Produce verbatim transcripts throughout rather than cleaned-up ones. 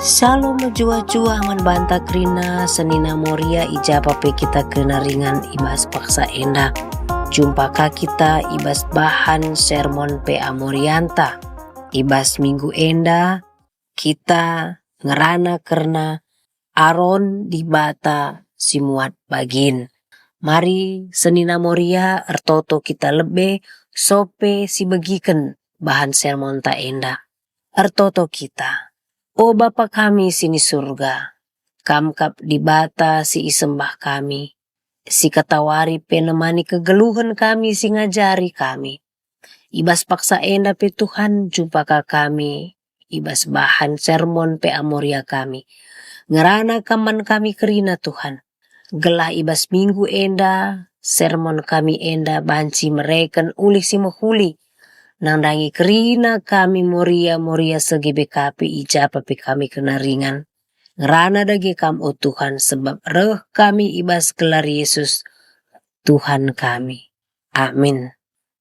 Shalom mejuah-juah man banta kerina senina Moria i ja pe kita kerina ringan i bas paksa enda. Jumpa ka kita i bas bahan sermon P A Morianta. I bas minggu enda kita ngerana kerna Aron Dibata si muat bagin. Mari senina Moria ertoto kita lebe sope si begiken bahan sermonta enda. Ertoto kita. O Bapa kami si ni Surga, Kam kap Dibata si isembah kami, si katawari pe nemani kegeluhen kami si ngajari kami. I bas paksa enda pe Tuhan, jumpa ka kami i bas bahan sermon P A Moria kami. Ngerana Kam man kami kerina Tuhan. Gelah i bas minggu enda, sermon kami enda banci mereken ulih si mehuli. Nandangi kerina kami Moria-Moria segi B K P i ja pe kami kerina ringan. Ngerana dage Kam, o Tuhan, sebab reh kami i bas gelar Yesus, Tuhan kami. Amin.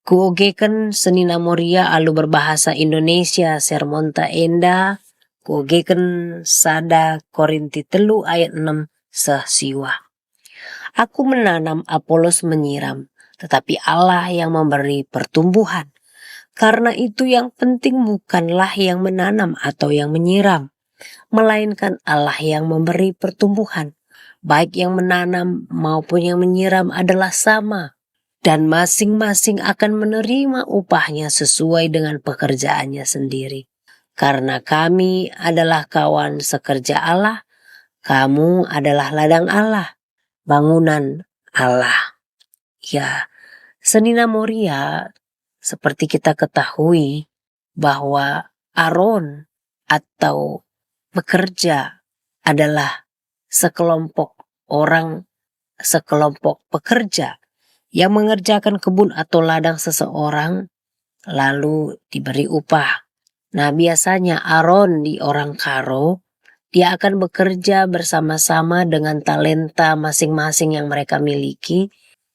Kuogeken senina Moria alu berbahasa Indonesia sermonta enda, kuogeken sada Korinti telu ayat enem seh siwah. Aku menanam, Apolos menyiram, tetapi Allah yang memberi pertumbuhan. Karena itu yang penting bukanlah yang menanam atau yang menyiram, melainkan Allah yang memberi pertumbuhan. Baik yang menanam maupun yang menyiram adalah sama, dan masing-masing akan menerima upahnya sesuai dengan pekerjaannya sendiri. Karena kami adalah kawan sekerja Allah, kamu adalah ladang Allah, bangunan Allah. Ya, senina Moria, seperti kita ketahui bahwa Aron atau pekerja adalah sekelompok orang, sekelompok pekerja yang mengerjakan kebun atau ladang seseorang, lalu diberi upah. Nah, biasanya Aron di orang Karo, dia akan bekerja bersama-sama dengan talenta masing-masing yang mereka miliki,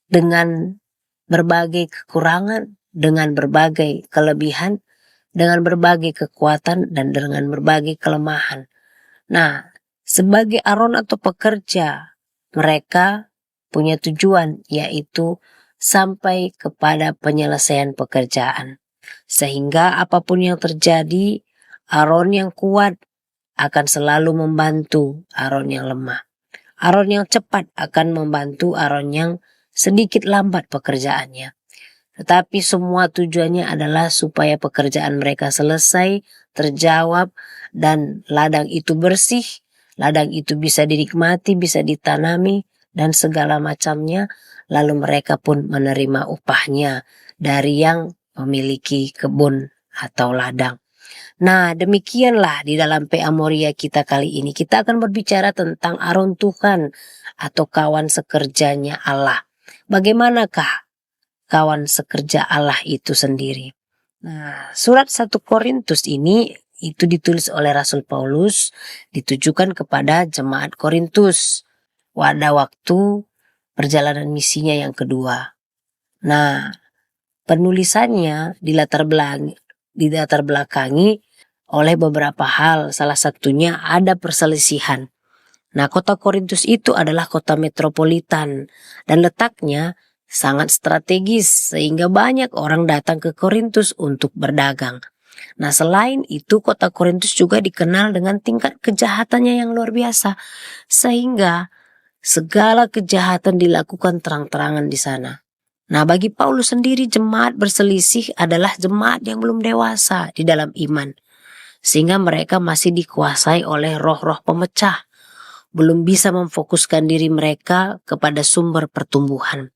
dengan berbagai kekurangan, dengan berbagai kelebihan, dengan berbagai kekuatan, dan dengan berbagai kelemahan. Nah, sebagai Aron atau pekerja, mereka punya tujuan, yaitu sampai kepada penyelesaian pekerjaan. Sehingga apapun yang terjadi, Aron yang kuat akan selalu membantu Aron yang lemah. Aron yang cepat akan membantu Aron yang sedikit lambat pekerjaannya. Tetapi semua tujuannya adalah supaya pekerjaan mereka selesai, terjawab, dan ladang itu bersih, ladang itu bisa dinikmati, bisa ditanami, dan segala macamnya, lalu mereka pun menerima upahnya dari yang memiliki kebun atau ladang. Nah, demikianlah di dalam P A Moria kita kali ini. Kita akan berbicara tentang Aron Tuhan atau kawan sekerjanya Allah. Bagaimanakah kawan sekerja Allah itu sendiri? Nah, surat satu Korintus ini itu ditulis oleh Rasul Paulus, ditujukan kepada jemaat Korintus pada waktu perjalanan misinya yang kedua. Nah, penulisannya dilatar belang-, dilatar belakangi oleh beberapa hal, salah satunya ada perselisihan. Nah, kota Korintus itu adalah kota metropolitan dan letaknya sangat strategis, sehingga banyak orang datang ke Korintus untuk berdagang. Nah, selain itu, kota Korintus juga dikenal dengan tingkat kejahatannya yang luar biasa, sehingga segala kejahatan dilakukan terang-terangan di sana. Nah, bagi Paulus sendiri, jemaat berselisih adalah jemaat yang belum dewasa di dalam iman, sehingga mereka masih dikuasai oleh roh-roh pemecah, belum bisa memfokuskan diri mereka kepada sumber pertumbuhan.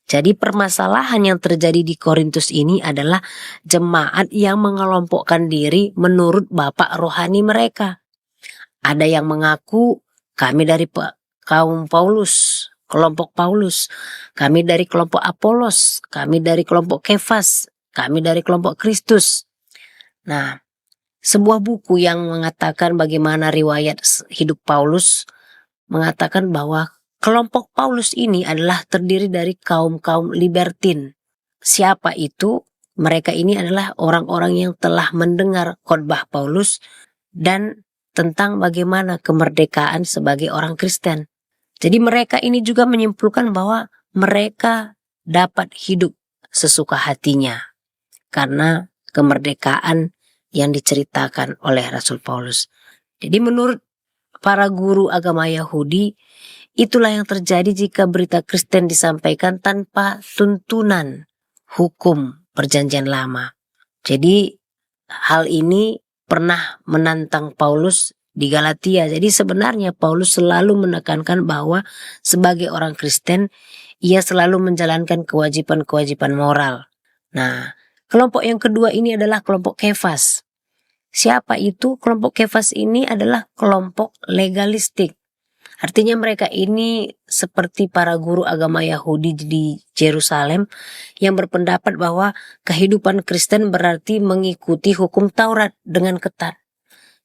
Jadi, permasalahan yang terjadi di Korintus ini adalah jemaat yang mengelompokkan diri menurut bapak rohani mereka. Ada yang mengaku, "Kami dari pe-, kaum Paulus, kelompok Paulus, kami dari kelompok Apolos, kami dari kelompok Kefas, kami dari kelompok Kristus." Nah, sebuah buku yang mengatakan bagaimana riwayat s-, hidup Paulus mengatakan bahwa kelompok Paulus ini adalah terdiri dari kaum-kaum libertin. Siapa itu? Mereka ini adalah orang-orang yang telah mendengar khotbah Paulus dan tentang bagaimana kemerdekaan sebagai orang Kristen. Jadi mereka ini juga menyimpulkan bahwa mereka dapat hidup sesuka hatinya karena kemerdekaan yang diceritakan oleh Rasul Paulus. Jadi menurut para guru agama Yahudi, itulah yang terjadi jika berita Kristen disampaikan tanpa tuntunan hukum Perjanjian Lama. Jadi hal ini pernah menantang Paulus di Galatia. Jadi sebenarnya Paulus selalu menekankan bahwa sebagai orang Kristen, ia selalu menjalankan kewajiban-kewajiban moral. Nah, kelompok yang kedua ini adalah kelompok Kefas. Siapa itu? Kelompok Kefas ini adalah kelompok legalistik. Artinya mereka ini seperti para guru agama Yahudi di Jerusalem yang berpendapat bahwa kehidupan Kristen berarti mengikuti hukum Taurat dengan ketat.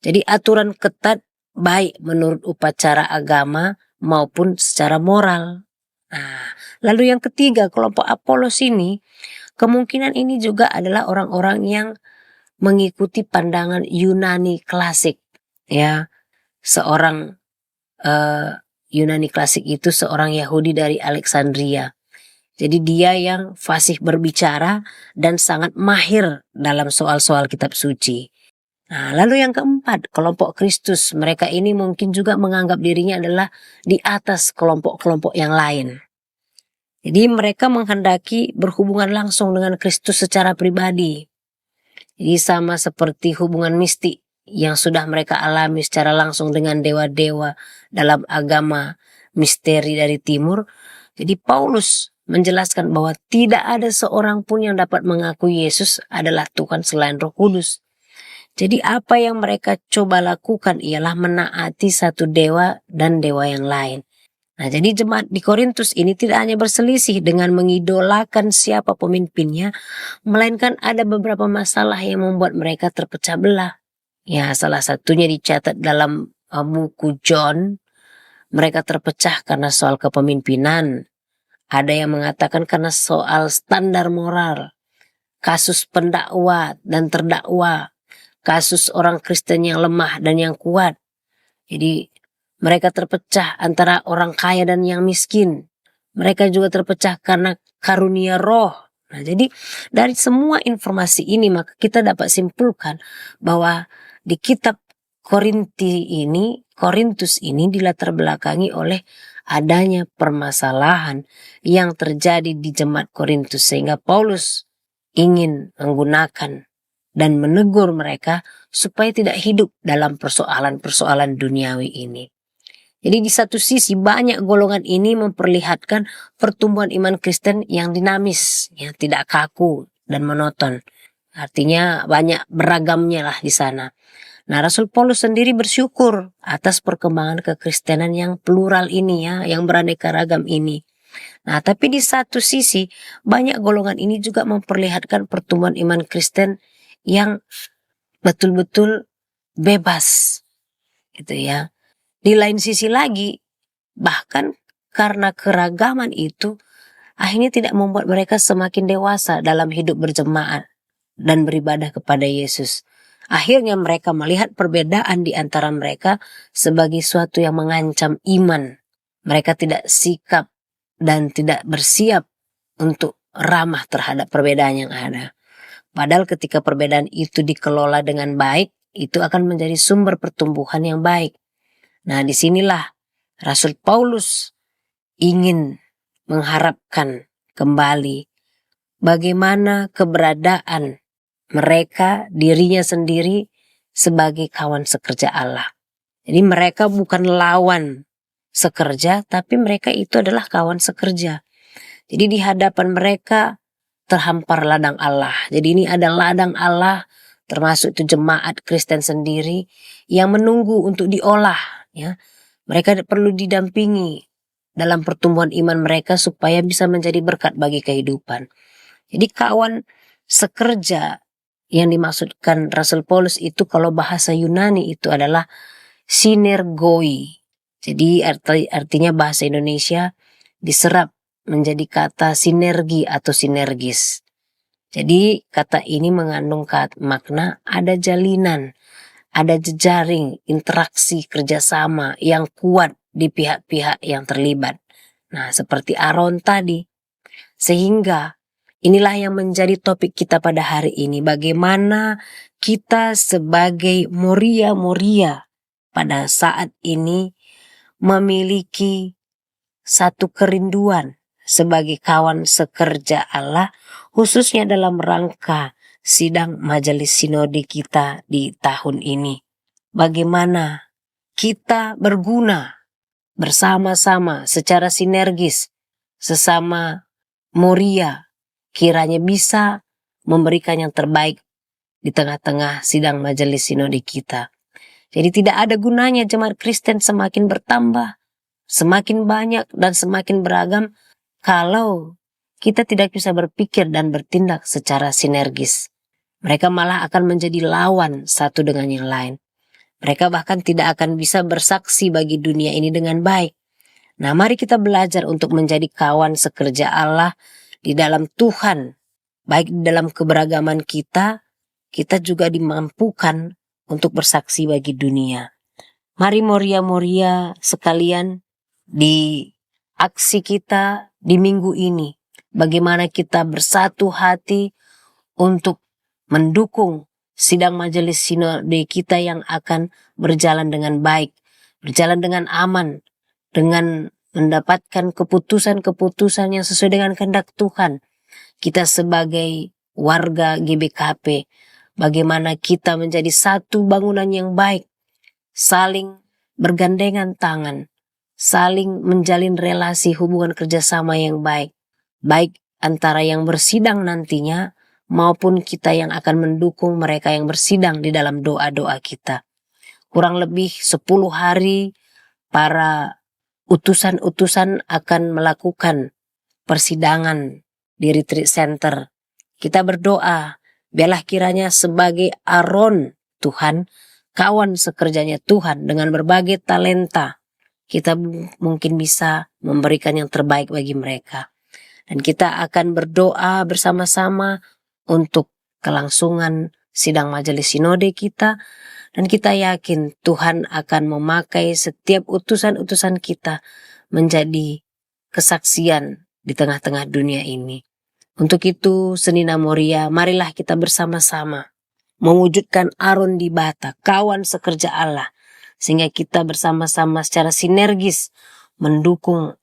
Jadi aturan ketat baik menurut upacara agama maupun secara moral. Nah, lalu yang ketiga, kelompok Apolos ini, kemungkinan ini juga adalah orang-orang yang mengikuti pandangan Yunani klasik, ya. Seorang, eh, Yunani klasik itu seorang Yahudi dari Alexandria. Jadi dia yang fasih berbicara dan sangat mahir dalam soal-soal kitab suci. Nah, lalu yang keempat, kelompok Kristus. Mereka ini mungkin juga menganggap dirinya adalah di atas kelompok-kelompok yang lain. Jadi mereka menghendaki berhubungan langsung dengan Kristus secara pribadi. Jadi sama seperti hubungan mistik yang sudah mereka alami secara langsung dengan dewa-dewa dalam agama misteri dari timur. Jadi Paulus menjelaskan bahwa tidak ada seorang pun yang dapat mengaku Yesus adalah Tuhan selain Roh Kudus. Jadi apa yang mereka coba lakukan ialah menaati satu dewa dan dewa yang lain. Nah, jadi jemaat di Korintus ini tidak hanya berselisih dengan mengidolakan siapa pemimpinnya, melainkan ada beberapa masalah yang membuat mereka terpecah belah. Ya, salah satunya dicatat dalam, eh, buku John, mereka terpecah karena soal kepemimpinan. Ada yang mengatakan karena soal standar moral, kasus pendakwa dan terdakwa, kasus orang Kristen yang lemah dan yang kuat. Jadi, mereka terpecah antara orang kaya dan yang miskin. Mereka juga terpecah karena karunia Roh. Nah, jadi dari semua informasi ini maka kita dapat simpulkan bahwa di kitab Korinti ini, Korintus ini dilatar belakangi oleh adanya permasalahan yang terjadi di jemaat Korintus, sehingga Paulus ingin menggunakan dan menegur mereka supaya tidak hidup dalam persoalan-persoalan duniawi ini. Jadi di satu sisi banyak golongan ini memperlihatkan pertumbuhan iman Kristen yang dinamis, ya, tidak kaku dan monoton. Artinya banyak beragamnya lah di sana. Nah, Rasul Paulus sendiri bersyukur atas perkembangan kekristenan yang plural ini, ya, yang beraneka ragam ini. Nah, tapi di satu sisi banyak golongan ini juga memperlihatkan pertumbuhan iman Kristen yang betul-betul bebas, gitu ya. Di lain sisi lagi, bahkan karena keragaman itu akhirnya tidak membuat mereka semakin dewasa dalam hidup berjemaat dan beribadah kepada Yesus. Akhirnya mereka melihat perbedaan di antara mereka sebagai suatu yang mengancam iman. Mereka tidak sikap dan tidak bersiap untuk ramah terhadap perbedaan yang ada. Padahal ketika perbedaan itu dikelola dengan baik, itu akan menjadi sumber pertumbuhan yang baik. Nah, di sinilah Rasul Paulus ingin mengharapkan kembali bagaimana keberadaan mereka, dirinya sendiri, sebagai kawan sekerja Allah. Jadi mereka bukan lawan sekerja, tapi mereka itu adalah kawan sekerja. Jadi di hadapan mereka terhampar ladang Allah. Jadi ini ada ladang Allah, termasuk itu jemaat Kristen sendiri yang menunggu untuk diolah, ya. Mereka perlu didampingi dalam pertumbuhan iman mereka supaya bisa menjadi berkat bagi kehidupan. Jadi kawan sekerja yang dimaksudkan Rasul Paulus itu kalau bahasa Yunani itu adalah sinergoi. Jadi arti-, artinya bahasa Indonesia diserap menjadi kata sinergi atau sinergis. Jadi kata ini mengandung kat-, makna ada jalinan, ada jejaring interaksi kerjasama yang kuat di pihak-pihak yang terlibat. Nah, seperti Aron tadi. Sehingga inilah yang menjadi topik kita pada hari ini, bagaimana kita sebagai Moria-Moria pada saat ini memiliki satu kerinduan sebagai kawan sekerja Allah, khususnya dalam rangka sidang Majelis Sinode kita di tahun ini. Bagaimana kita berguna bersama-sama secara sinergis sesama Moria, kiranya bisa memberikan yang terbaik di tengah-tengah sidang Majelis Sinode kita. Jadi, tidak ada gunanya jemaat Kristen semakin bertambah, semakin banyak, dan semakin beragam kalau kita tidak bisa berpikir dan bertindak secara sinergis. Mereka malah akan menjadi lawan satu dengan yang lain. Mereka bahkan tidak akan bisa bersaksi bagi dunia ini dengan baik. Nah, mari kita belajar untuk menjadi kawan sekerja Allah di dalam Tuhan, baik di dalam keberagaman kita, kita juga dimampukan untuk bersaksi bagi dunia. Mari Moria-Moria sekalian, di aksi kita di minggu ini, bagaimana kita bersatu hati untuk mendukung sidang Majelis Sinode kita yang akan berjalan dengan baik, berjalan dengan aman, dengan mendapatkan keputusan-keputusan yang sesuai dengan kehendak Tuhan. Kita sebagai warga G B K P, bagaimana kita menjadi satu bangunan yang baik, saling bergandengan tangan, saling menjalin relasi hubungan kerjasama yang baik, baik antara yang bersidang nantinya maupun kita yang akan mendukung mereka yang bersidang di dalam doa-doa kita. Kurang lebih sepuluh hari para utusan-utusan akan melakukan persidangan di Retreat Center. Kita berdoa, biarlah kiranya sebagai Aron Tuhan, kawan sekerjanya Tuhan dengan berbagai talenta, kita m-, mungkin bisa memberikan yang terbaik bagi mereka. Dan kita akan berdoa bersama-sama untuk kelangsungan sidang Majelis Sinode kita, dan kita yakin Tuhan akan memakai setiap utusan-utusan kita menjadi kesaksian di tengah-tengah dunia ini. Untuk itu, senina Moria, marilah kita bersama-sama mewujudkan Aron Dibata, kawan sekerja Allah, sehingga kita bersama-sama secara sinergis mendukung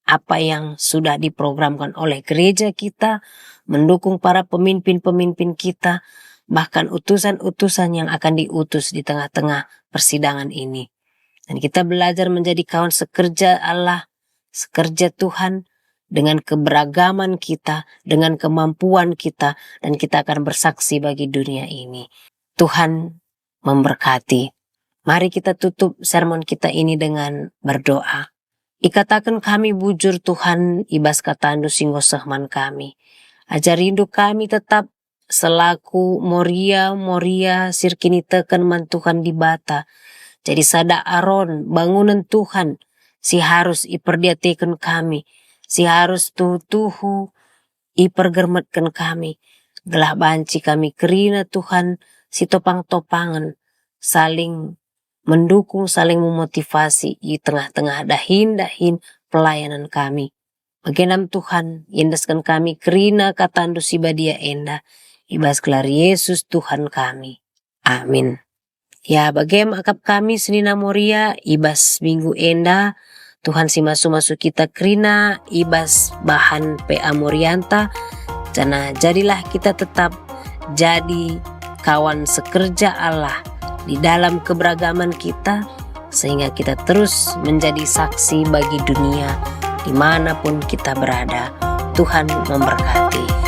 apa yang sudah diprogramkan oleh gereja kita, mendukung para pemimpin-pemimpin kita, bahkan utusan-utusan yang akan diutus di tengah-tengah persidangan ini. Dan kita belajar menjadi kawan sekerja Allah, sekerja Tuhan, dengan keberagaman kita, dengan kemampuan kita, dan kita akan bersaksi bagi dunia ini. Tuhan memberkati. Mari kita tutup sermon kita ini dengan berdoa. Ikataken kami bujur, Tuhan, i bas kataNdu si enggo seh man kami. Ajarindu kami tetap selaku Moria-Moria si erkiniteken man Tuhan Dibata. Jadi sada Aron, bangunen Tuhan, si harus iperdiateken kami, si harus tuhu-tuhu ipergermetken kami, gelah banci kami kerina Tuhan si topang-topangen, saling mendukung, saling memotivasi i tengah-tengah dahin-dahin pelayanan kami. Bage nge Tuhan, iendesken kami kerina kataNdu si badia enda, i bas gelar Yesus Tuhan kami. Amin. Ya, bage me akap kami senina Moria i bas minggu enda. Tuhan si masu-masu kita kerina i bas bahan P A Morianta, janah jadilah kita tetap jadi kawan sekerja Allah di dalam keberagaman kita, sehingga kita terus menjadi saksi bagi dunia dimanapun kita berada. Tuhan memberkati.